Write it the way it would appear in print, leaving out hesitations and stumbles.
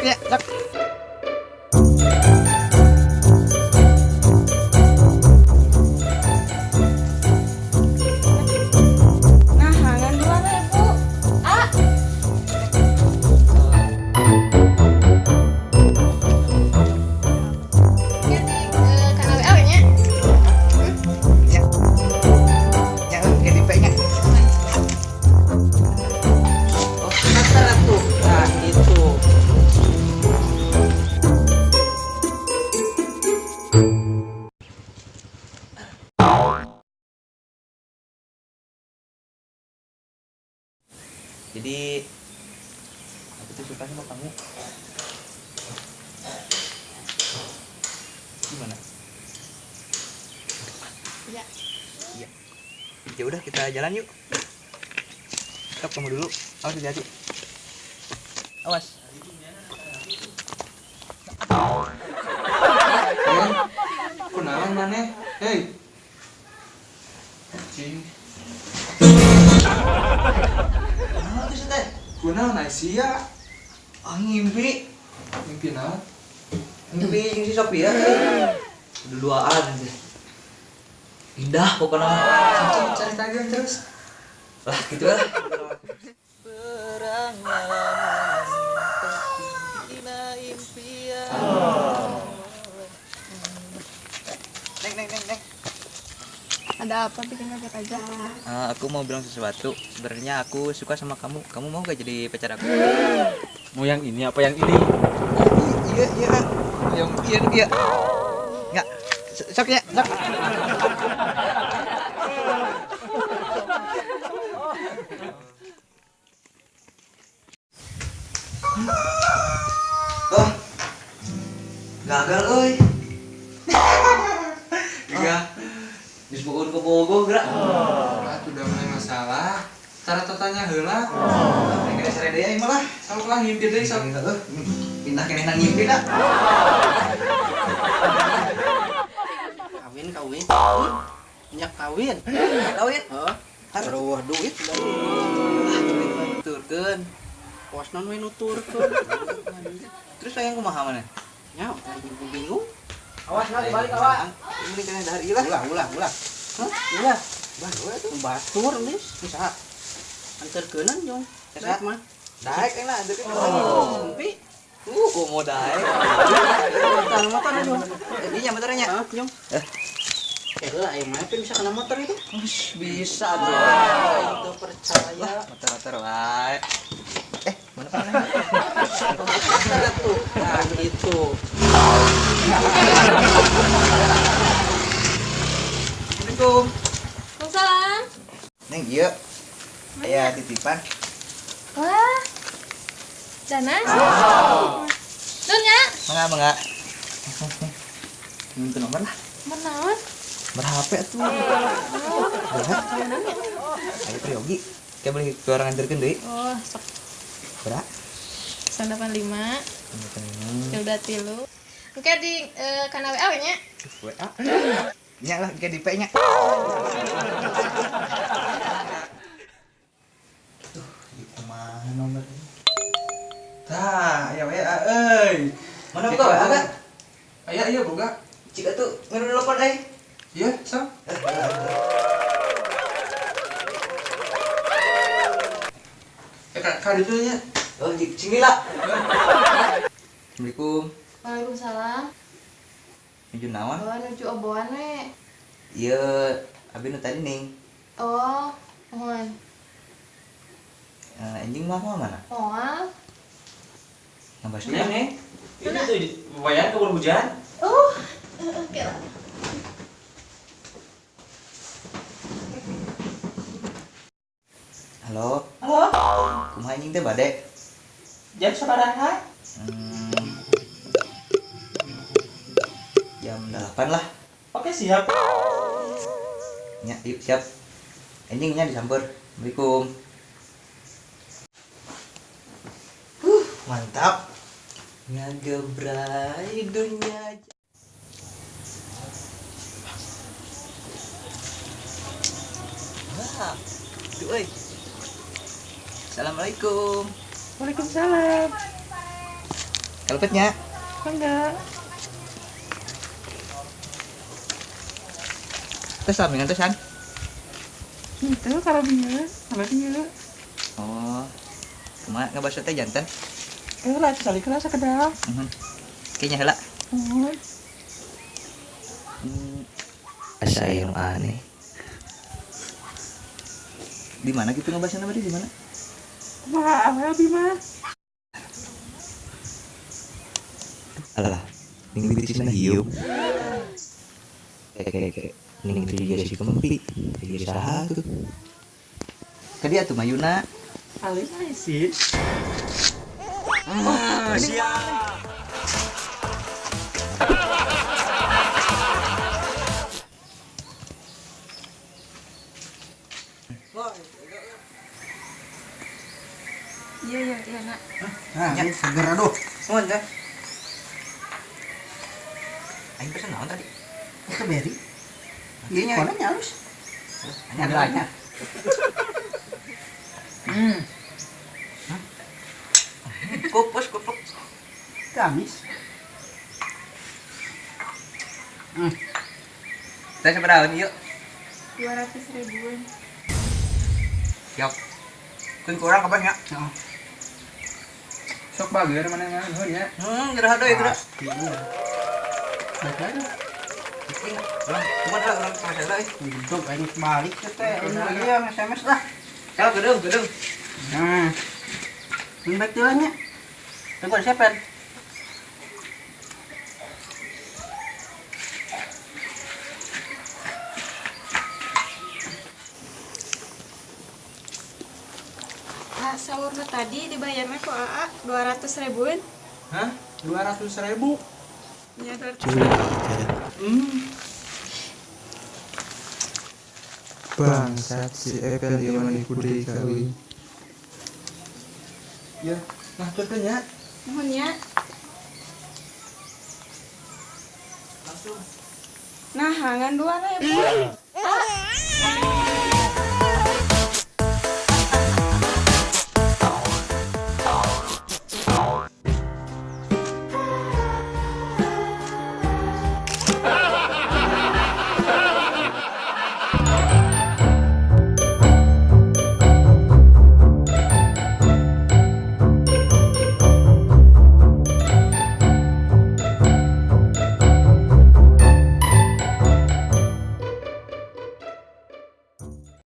Sok ya, sok. Nah, hangan 2.000. Ah. Ganti kana WA nya. Ya. Ya, kayak di P-nya. Oh, kasar tuh. Nah, gitu. Jadi aku tuh suka sama kamu. Gimana? Iya. Iya. Ya udah kita jalan yuk. Stop kamu dulu. Awas hati-hati. Awas. Kunaon maneh? Hei. Cing. Naon tuh teh? Kunaon ai sia? Ah ngimpi. Mimpi naon? Ngimpi jeung si Sophia. Duaan aja. Indah pokoknya. Cing, cari tagihan terus. Lah gitu lah. Neng, neng, neng, neng. Ada apa bikin kaget aja? Aku mau bilang sesuatu. Sebenarnya aku suka sama kamu. Kamu mau gak jadi pacar aku? Mau yang ini apa yang ini? Iya, iya. Yang iya, iya. Enggak. Sok ya, sok. Oh. Gagal euy. Iya. Geus bogoh ke bogoh gerak. Ah, udah mulai masalah. Cara tanya heula. Neng kena sere deui aing mah lah. Sok lah ngimpi deui sok. Heeh. Pindah keneh nang ngimpi dah. Kawin, kawin. Minyak kawin. Kawin. Heeh. Baruh duit. Ah, duit mah nuturkeun. Pos non we nuturkeun. Terus hayang kumaha maneh? Nya, aing bingung. Awas lah balik awas. Ini kena dahar ieu lah. Ulah, ulah, ulah. Hah? Ulah. Baru atuh. Batur geus. Usaha. Anterkeunan jong. Saha? Daek mah. Daek aing lah anterkeun. Ngimpi. Komo daek. Motor motor jong. Iya motornya. Hah, jong. Eh. Heula aing mah bisa kena motor itu. Ush, bisa tuh. Aing teu percaya. Motor-motor wae. Mana mana? Tuh. Nah, gitu. Assalamualaikum. Waalaikumsalam. Neng, ieu. Aya titipan. Wah. Danas. Nun ya. Mangga, mangga. Minta nomor lah. Nomor naon? Nomor HP atuh. Berapa? Ayo Priyogi. Kayak beli ke orang anterkeun deui. Oh, sok. Berapa? 185. 3. Engke di kana WA nya. WA. Nya lah, engke di P nya. Tuh, di kumaha nomor ini? Tah, aya WA euy. Mana buka WA kan? Aya iya boga. Cik atuh ngeun telepon euy. Iya, sok. Kak itu nya. Oh, sini lah. Assalamualaikum. Waalaikumsalam. Nuju naon? Oh, nuju oboan we. Iya, abi nu tadi ning. Oh, mohon. Anjing mah mana? Moal. Nambah Neng, neng. Itu tuh bayar kebun hujan. Oh, oke lah. Halo. Halo. Kumaha anjing teh bade? Jam sabaraha? Jam 8 lah. Oke, siap. Ya, yuk siap. Anjingnya disamper. Assalamualaikum. Mantap. Ngagebrai dunia. Wah, tuh euy. Assalamualaikum. Waalaikumsalam. Kalepetnya. Enggak. Tes sampingan tesan. Itu karabinnya, sama dia. Oh. Kumaha ngabaso teh jantan? Lah sekali kelas sakedap. Mhm. Kayaknya heula. Oh. Asa aya nu aneh. Di mana gitu ngebahasnya tadi di mana? Wah, apa abi mah? Alah, ning bitisna hiu. Kayak ning itu juga si kempi. Jadi saha tuh. Ka dia tuh Mayuna. Alis sih. Siap. Iya, nak. Nah, ini seger aduh. Nuhun teh. Aing pesen naon tadi? Itu beri. Iya, Iya, nya halus. Hanya ada lagi. Kupus, kupuk. Kamis. Teh sabaraha ieu? 200 ribuan. Siap. Kun kurang kapan ya? Heeh. Sok bager mana mah nuhun ya. Gerah deui geura. Pasti. Baik lagi. Urang, kumaha lah urang sama heula euy. Hidup aing balik teh. Ini yang SMS lah. Kalau gedung, gedung. Nah. Ini baik jalannya. Tunggu di sepen. Ah, sahurna tadi dibayarnya kok AA 200 ribuan. Hah? 200 ribu? Ya, 200 ribu. Bangsat si Epel ieu mah nipu deui ka euy. Ya, nah turkeun nya. Nuhun ya. Langsung. Nah, hangan 2 ribu. Ah.